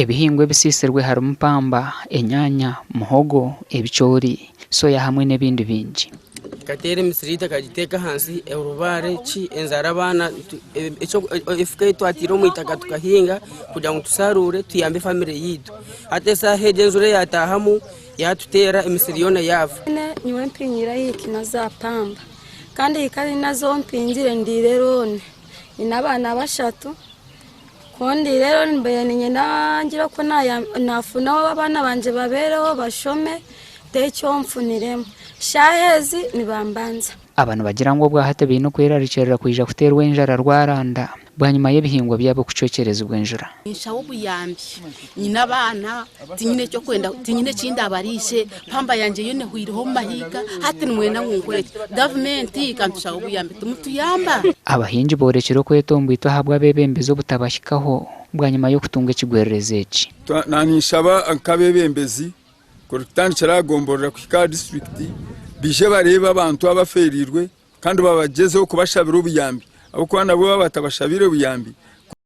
Ebihingwa ebisiisirwe harimu pamba, enyaanya, muhogo, ebicoori, soya hamwe n'ebindi bingi. Nkateera emisiri yaitu akagiteeka ahansi orubaare ki enjara abaana efuka ei twataire omu itaka tukahinga kugira ngu tusharuure tuyambe famire yaitu. Hati eshaaha egi enjura eyataahamu yaatuteera emisiri yoona yaafa. Nyowe mpingire ahika naza pamba kandi ehika nazo mpingire ndiire looni nyine abaana bashatu ku ndiire looni mbaire niinyenda ngire oku naafunaho abaana bangye babeereho bashome tekyo nfuniremu shaaha ezi nibambanza. Aba nibagira ngu obwahati baine okwerarikirira kwija kuteerwa enjara rwaranda bwanyima y'ebihingwa byabo kucwekyerezibwa enjura. Ninshaba obuyambi, nyine abaana tinyine ekyokwenda tinyine eki ndabariise, pamba yangye yoona ehweireho omu mahiga hati nimwenda ngu nkore ki? Gavumenti ka nitushabe obuyambi timutuyamba? Abahingi boorekire okwetomboitwa ahabw'abeebembezi obutabahikaho bwanyima y'okutunga ekigwererezi eki. Ninshaba nk'abeebembezi Kutandikira aha gomborora kuhika aha disiturikiti baije bareebe abantu abafeereirwe kandi babagyezeho kubashabira obuyambi ahabw'okuba nabwo baaba batabashabiire buyambi